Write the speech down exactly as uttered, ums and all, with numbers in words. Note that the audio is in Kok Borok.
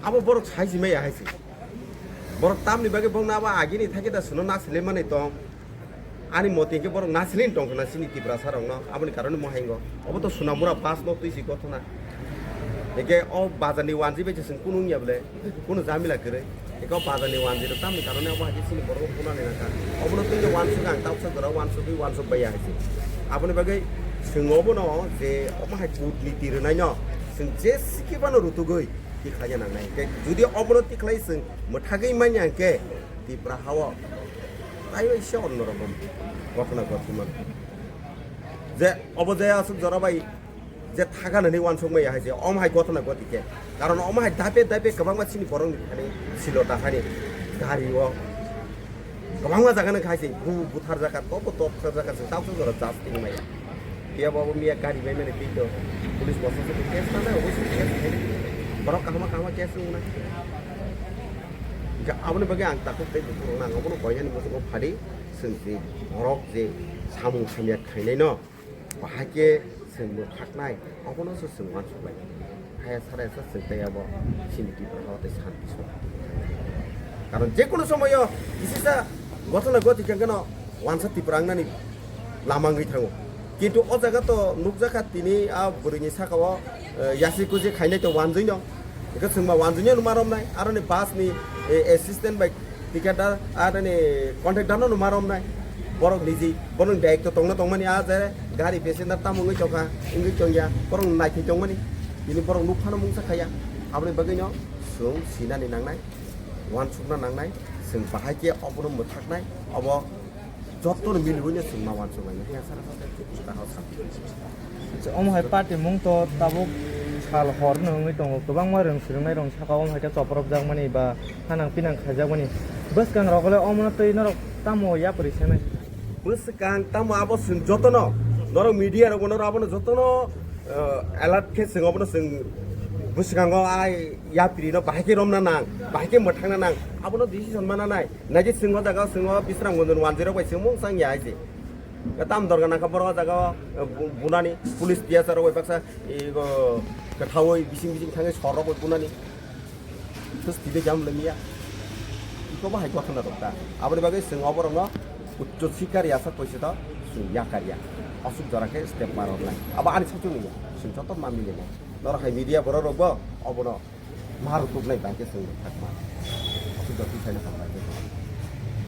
Abo borok sai si maya hai se. Borok tamni bagwi bongno abo agini thake da suno na sile mani tong. Ani moti ke borok na silin tong khna sini Tiprasa rokno. Aboni karone mo haingo. Obo to Sunamura bus no twi si gothona. Eke o bazar ni wanji bai se sung kunung ya bole. Kunu jamila kere. Eko bazar ni wanjwi rok tamni karone omo hai khe chini borok phunani nangkha. Obono twi wansuk ang tabsa jora wansugwi wansuk bai ya hai se. Aboni bagwi chwng obono je omo hai kut ni twi rwnai no chwng je sikhe bano rutugwi tikhlaiya nangnai. Hwnkhe jodi obono tikhlai chwng mwthagwi manya hwnkhe Tipra hao taiwi se onno rokom gothona gothima. Je obo je aswk jora bai je thakanani wansukmaya hai se, omo hai gothona goti khe. Karon omo hai dape dape kwbangma chini borokni thani silota hani gari o kwbangma jaga nang khai se bu buthar jaka, tobo tokthar jaka se, tausa jora jas tingmaya. Phiya bo abo miya gari bai mani twi to, police bosa se case tanda, obo se case khai. Borok kahama kahama case nung na. Ga aboni bagwi ang takhuk tei bukhuk rok nang, obono koinani muchungo phadi, chwng je borok je samung hamya khainai no. Bahai khe chwng mwthaknai, obono se chwng uansuk lai. Haya sara sa chwng tei abo chini Tripura o tei santi song. Karon je kono somoyo kisisa gothona goti khe no wansa Tripura wngnani lama wngwi thango. Kintu o jaga to nukjakha tini a bwrwini saka o, eh, yasi kuji khainai to wanjwi no. Hwnkhe chwngma wanjwini no ma romnai, aroni bus ni, eh, assistant bai ticket da, aroni contractor no ma romnai. Borok niji, borok daik to tongna tongmani, a je gari passenger tamo wngwi tongkha, wngwi tongya, borok naithai tongmani. Tini borok nuk phano mungsa khaya. Aboni bagwi no chwng sinani nangnai, wansukna nangnai, chwng bahai khe obono mwthaknai, obo Jotono miliwi no chwng ma wansuk lai, phiya sara sara tei kuchuk kaham sa. Acha, omo hai party mung to tabuk sal hor no wngwi tongo, kwbangma rwng swrwngnai rok saka omo hai khe chopropjak mani ba hanang pinang khaijak mani. Bwskang rok le omo no twi norok tamo yapri sanai? Bwskang tamo abo chwng jotono, norok media rok bo norok abono jotono, eh, alert khe chwng obono chwng bwskango ai yapri no bahai khe romna nang, bahai khe mwthangna nang, abono decision mana nai. Naidi chwng o jaga o chwng o Bisramganj ni wanjwi rok bai chwng mung chang ya hai se. Tam dorga nangkha borok o jaga o, eh, bu-, bunani police T S R rok bai baksa, eh, go, kwthaui bising bising thangwi sor rok bai bunani. Tus tide jam le miya. Iko bahai gothona rok ta. Aboni bagwi chwng o borok no uccho sikar yasa koise to chwng yakar ya. Asuk jora khe step ma rok nai. Abo ani sachung ya. Chwng joto ma mili nai. Norok hai media borok rok bo obono ma rok tuknai bai khe chwng thak ma. Asuk jora twi saino hambai.